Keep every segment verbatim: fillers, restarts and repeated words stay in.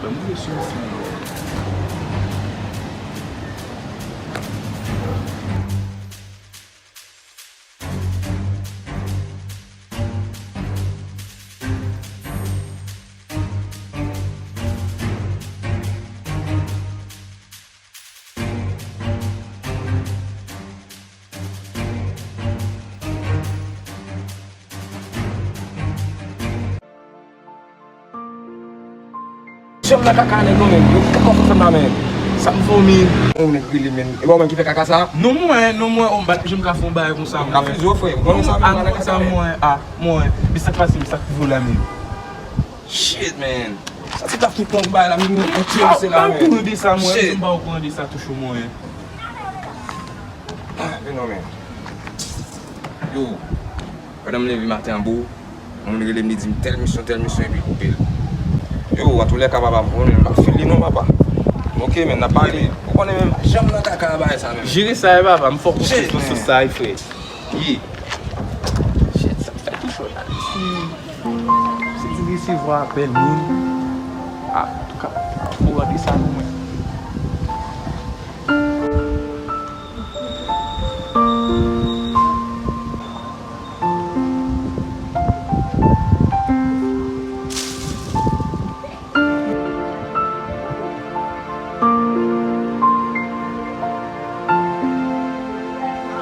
Mwen vle sou yon fanm. Janm nan kaka nèg non men, yo poko fout fè m la men. Sa m vomi. Yon nèg rele men. E pa ou menm ki fè kaka sa? Non mwen, non mwen, on bat, janm ka fè yon bagay konsa mwen. Ka fizo frè, ou konnen sa men, bagay kaka men. Ah, mwen, men sa k pase, men sa k vola men. Shit, man. Sa ti taf ki pran bagay la, men mwen, mwen tire se la men. Ah, m pa okouran de sa mwen, m pa okouran de sa touche mwen. Ah, men non men. Yo. Pandan m leve maten an, bro, yon moun rele m, li di m tèl misyon, tèl misyon, epi koupe l. Yo, antoulèka, papa, m konnen m pa fè li non, papa. Ok, men n ap pale. Ou konnen menm, janm nan kaka bagay sa menm. Jere sa, e papa, m fè w konfyans nan sans sa, e frè. Ye. Shit, sa fè tou cho la. Si, si ti resevwa apèl moun, a, antouka, fò w rande sa pou mwen.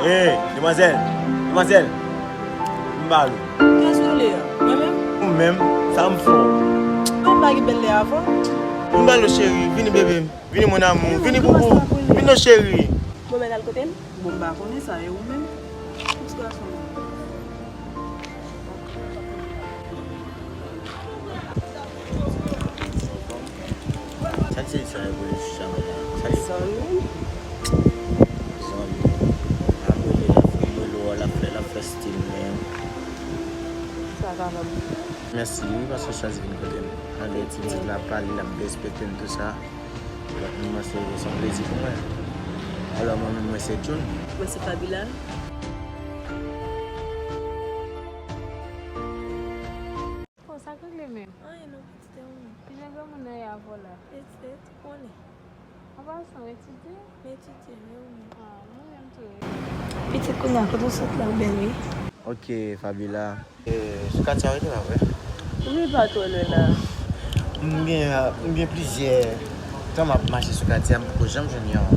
Hey, demwazèl, demwazèl, m ba l ou. Kiyès ou rele a? Mwen menm? Ou menm, sa m fè w? Mwen pa gen bèl lè avan. M ba l ou cheri, vini bebe m. Vini mon amour, vini boubou, vini non cheri. Bon, men al kote l? Bon, m pa konnen sa, e ou menm? Ti gason menm. Sa k se sa, e pou li chita konsa? Sa k se? Zanmi. Zanmi. Ap rele, l ap rele w, l ap fè, l ap fè stil, men. Sa kapab. Mèsi, wi, paske w chwazi vin kote m. Malgre ti pitit la ap pale, l ap derespekte m, tou sa. Lòt moun, mwen se, se yon plezi pou mwen. Alò, mwen menm, mwen se June. Mwen se Fabila. Bon, sa k regle menm? Anyen non, pitit, e ou menm? Kijan granmoun nan ye avè w la? Pitit, ou konnen. An pasan, w etidye? M etidye, men ou menm? Ah, mwen menm tou, wi. Pitit, kounye a, kote w sot la, ou bèl, wi. Ok, Fabila. E, sou katye a w rete, pa vre? Wi, pa twò lwen la. M gen, m gen plizyè tan m ap mache sou katye a, m poko janm jwenn yon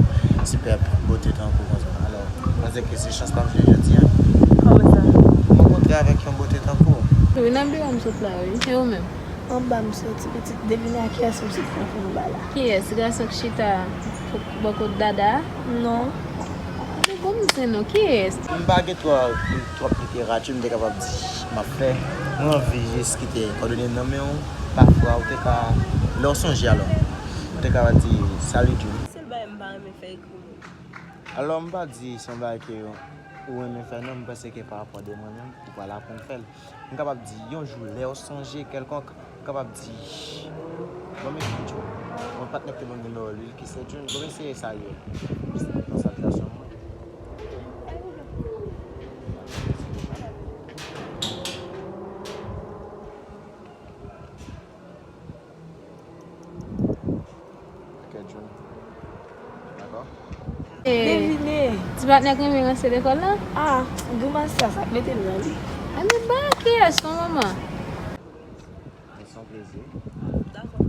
sipèb bote tankou w konsa. Alò, m panse ke se chans pa m jwenn jodi a. Kòman sa? M rankontre avèk yon bote tankou w. Wi, nan biwo m sot la, wi. E ou menm? Anba m soti, pitit, devine a kiyès m sot la pou m ba la. Kiyès? Gason k chita bò kot dada a? Non. Bon, m di non, kiyès? M pa gen twò, twòp literati, m te kapab di m ap fè. Mwen anvi jis kite kòdone m nan men w. Pafwa, ou te ka, lè w sonje alò, ou te ka di, "Salut, June." Sèl bagay m pa renmen fè, ekri moun. Alò, m pa di se yon bagay ke ou renmen fè, non, m panse ke pa rapò de mwen menm, ou pral aprann fè l. M kapab di, yon jou, lè w sonje kèlkonk, m kapab di, "Bon, men ki June?" Yon patnè k te ban m nimewo l, wi, ki se June. Bon, men se sa l ye. Yon saltasyon mwen. Ok, June. Dakò? Eh, devine. Ti patnè k renmen ranse lekòl la? Ah, grimas sa, sa k mete l nan li. Ann ba kiyès, yon manman? Men se yon plezi. Dakò.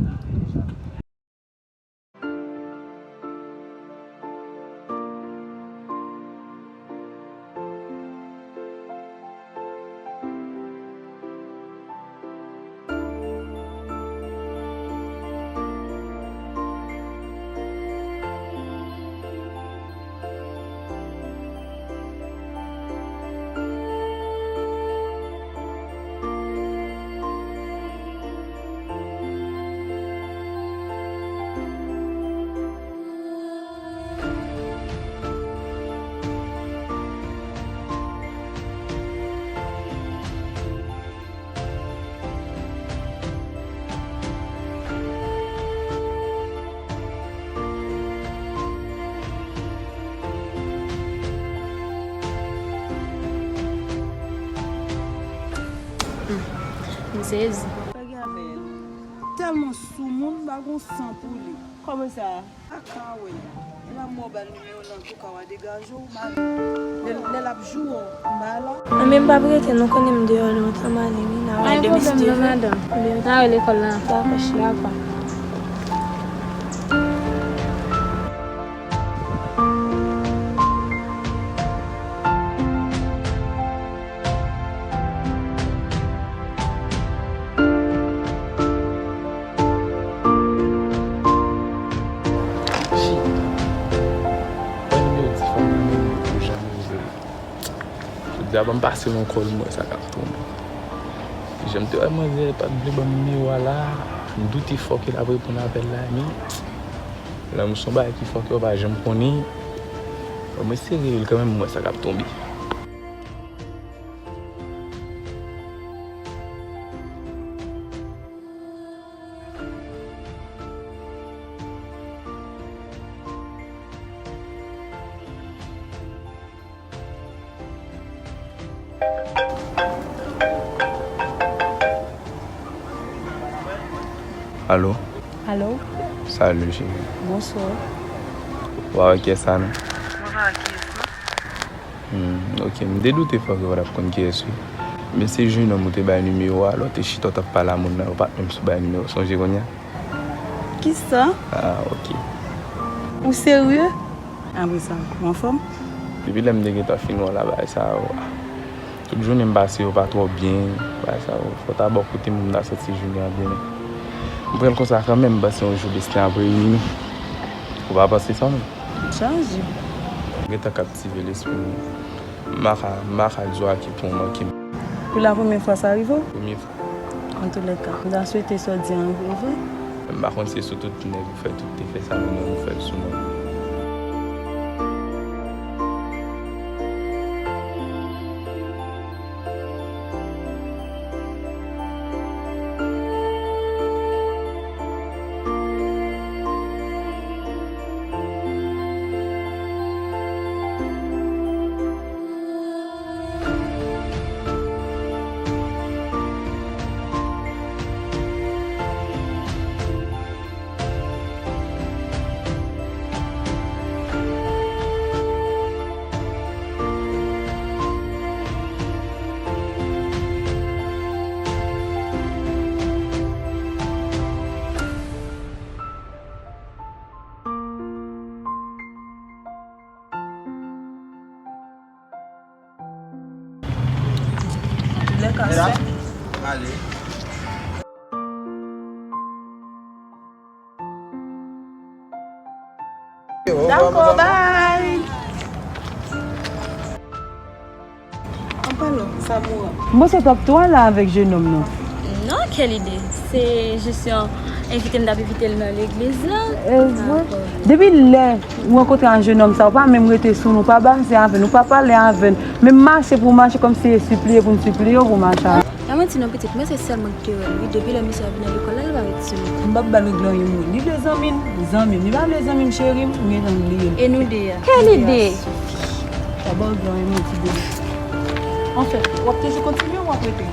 M sezi. Sa gen avè l? Tèlman soumoun, m pa gon san pou li. Kòman sa? A ka wè. Lè m ba w nimewo l antouka w a degaje w, m ale. Lè, lè l ap joure w, m pa la. Mwen menm m p ap rete non, konnen m deyò lontan, m ale wi, n a wè demen si Dye vle. Pa gen pwoblèm non, madanm. N a wè lekòl la. Dakò, cheri. Dakò. Shit. Ban nimewo ti fanm nan, men ou janm rive. Jodi a, ban m pase nan kò l, m wè sa k ap tonbe. Jan m te wè manzè pa t vle ban m nimewo a la, m doute fò ke l ap reponn apèl la, men lanmou se yon bagay ki fò ke w pa janm konnen. Ban m eseye rele l kanmenm, m wè sa k ap tonbe. Alo? Alo? Salut, chérie. Bonswa. Ou pa wè kiyès sa non? Mwen pa wè kiyès non. Hmm, ok, m te doute fò ke w t ap konn kiyès wi. Men se jenòm ou te bay nimewo a, lè w te chita w t ap pale a moun nan, ou pa t menm sou bay nimewo, sonje kounye a? Kisa? Ah, ok. Ou serye? Apre sa, ou anfòm? Depi lè m te gentan fin wè w la, bagay sa yo, tout jounen m pase yo pa twò byen, bagay sa yo, fò ta bò kote m, m ta santi jounen an byen, men m pran l konsa kanmenm, m panse yon jou desten ap reyini nou. Ou pa panse sa menm? Chaje. M gentan kaptive lespri m. M pa ka, m pa ka di w a ki pwen w manke m. Pou la premyè fwa sa rive w? Premye fwa. Antoulèka, m ta swete sa w di an vre vre. M pa konn si se sou tout nèg ou fè tout te fè sa, men mwen m fè l sou mwen. Antouka, sè. Dakò, bye. An palan, Samoura. M panse w t ap tou al la avèk jenòm nan. Non, quelle idée. Se jis yon envite m t ap envite l nan legliz la. E vre? Dakò. Depi lè ou rankontre ak jenòm sa, ou pa menm rete sou nou, ou pa baze avè n, ou pa pale avè n. Menm mache pou w mache, kòmsi e sipliye pou n sipliye w pou w mache avè n. Pa manti non pitit, mwen se sèl mwen ki te wè l wi, depi lè misye ap vin nan lekòl la, li pa ret sou nou. M p ap ba l regle anyen mwen. Li vle zanmi m, zanmi m. Li pa vle zanmi m, cheri m, m gentan bliye l. E nou de a? Kèl ide? Pa ba w regle anyen mwen, ti bebe. Anfen, w ap toujou kontinye ou w ap rete?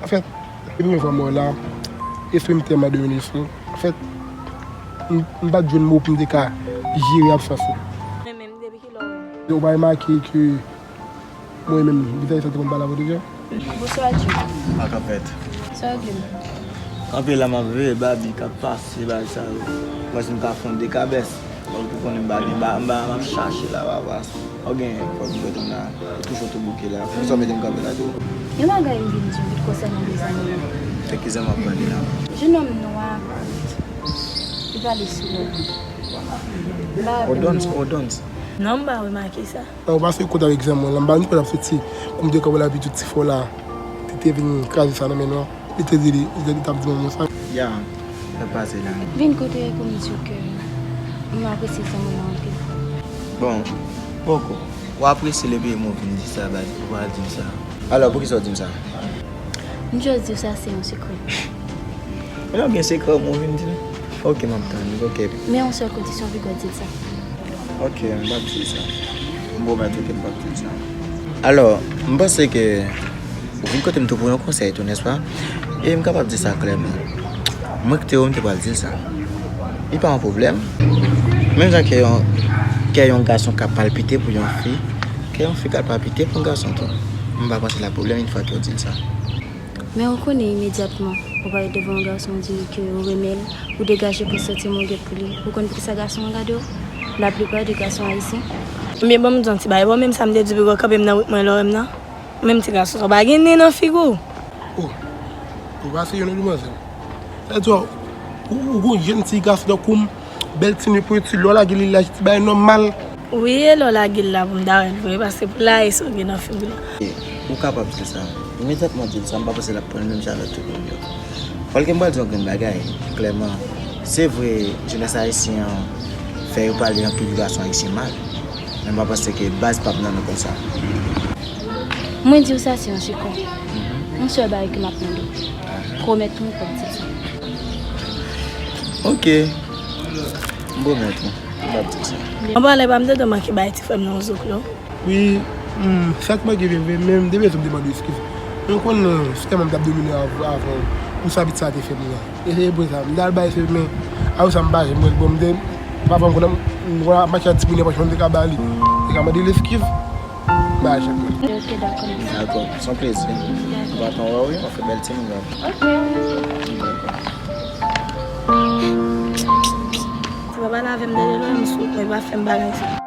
Anfèt, depi mwen vwa mò la, espri m tèlman domine sou. Anfèt, m, m pa t jwenn mo pou m te ka jere absans ou. Mwen menm, depi kilè w wè m? Ou pa remake ke mwen menm, vizavi sa te konn pale avè w deja? Bonswa, Djim. Sa k ap fèt? Sa w gen? Kanpe la, m ap veye Babi k ap pase bagay sa yo. Mwen si m ka fè yon dekabès. Fòk ou konnen m pa gen ba, m pa, m ap chache la, papa. Fòk gen, fòk m fè tonn la. Ou toujou tou bouke la. Poukisa w mete m kanpe la tou? Yon bagay m vin di w vit konsènan mezanmi an. Se ki zan m ap pale la? Jenòm nwa, li pale sou mwen. M pa renmen nwa. Odons, Odons. Non, m pa remake sa. Ou pase kont avèk zanmi w la, m pa ni kote ap soti. Kou m te kanpe la, epi tout ti fò la, te, te vin kraze sa nan men nou an. Li te di li, li te, li t ap di mwen sa. Ya, sa pase la. Vin kote pou m di w ke m apresye zanmi w la anpil. Bon, poko. Ou apresye l epi ou vin di sa, ba, ou pa di m sa. Alò, poukisa w di m sa? M jis di w sa se yon sekrè. Men non, gen sekrè, ou vin di l. Ok, m ap tann, ok. Men yon sèl kondisyon, Vigo di l sa. Ok, m p ap di l sa. M pwomèt ou ke m p ap di l sa. Alò, m panse ke ou vin kote m tou pou yon konsèy tou, nèspa? E m kapab di sa klèman. Mwen kite ou, m te pral di l sa. Li pa yon pwoblèm. Menm jan ke yon, kè yon gason ka palpite pou yon fi, kè yon fi ka palpite pou yon gason tou. M pa panse l ap pwoblèm yon fwa ke w di l sa. Men ou konnen imedyatman ou parèt devan yon gason, ou di li ke ou renmen l, ou degaje pou santiman ou gen pou li. Ou konn poukisa gason an gade w? Laplipa de gason ayisyen. Men bon, m di yon ti bagay, bon, menm sa m te di Vigo kanpe m nan wout mwen lè w wè m nan. Menm ti gason sa, w pa gen nen nan figi w. Oh, ou pa serye non, demwazèl. Sa di w, ou, ou gon jèn ti gason tankou m, bèl ti nen pwenti, lè w lage li la, ti bagay nòmal. Wi, e lè w lage l la pou m ta wè l vre, paske pou lage sa w gen nan figi w la. Ou kapab di l sa. Imedyatman di l sa, m pa panse l ap pran l menm jan avèk tout moun yo. Fòk m pral di yon grenn bagay, klèman. Se vre, jenès ayisyen an fè yo pale anpil gason ayisyen mal. Men m pa panse ke baz p ap nan nou konsa. Mwen di w sa se yon sekrè. Yon sèl bagay ke m ap mande w. Pwomèt mwen w p ap di l sa. Ok. M pwomèt ou. M p ap di l sa. An palan, pa m tande w manke bay ti frè m nan yon zoklo. Wi, hmm, sa t manke vre vre, men m te bezwen m te mande w eskiz. Men w konn, se tèlman m t ap domine avan, avan w, pou sa pitit sa te fè m nan. E se pou sa, m t al bay se men, apre sa m pa janm wè l, bon, m te, pafwa m konn ap, m konn ap mache ak ti bonè pòch mwen, m te ka ba li. M te ka mande l eskiz, m pa janm wè l. Ok, dakò, mèsi. Dakò, se yon plezi. Dakò. M pa tan wè w, wi, w fè bèl timoun la. Ok. Dakò. Se pa pale avè m tande non, m sou, mwen pa fè m bagay sa.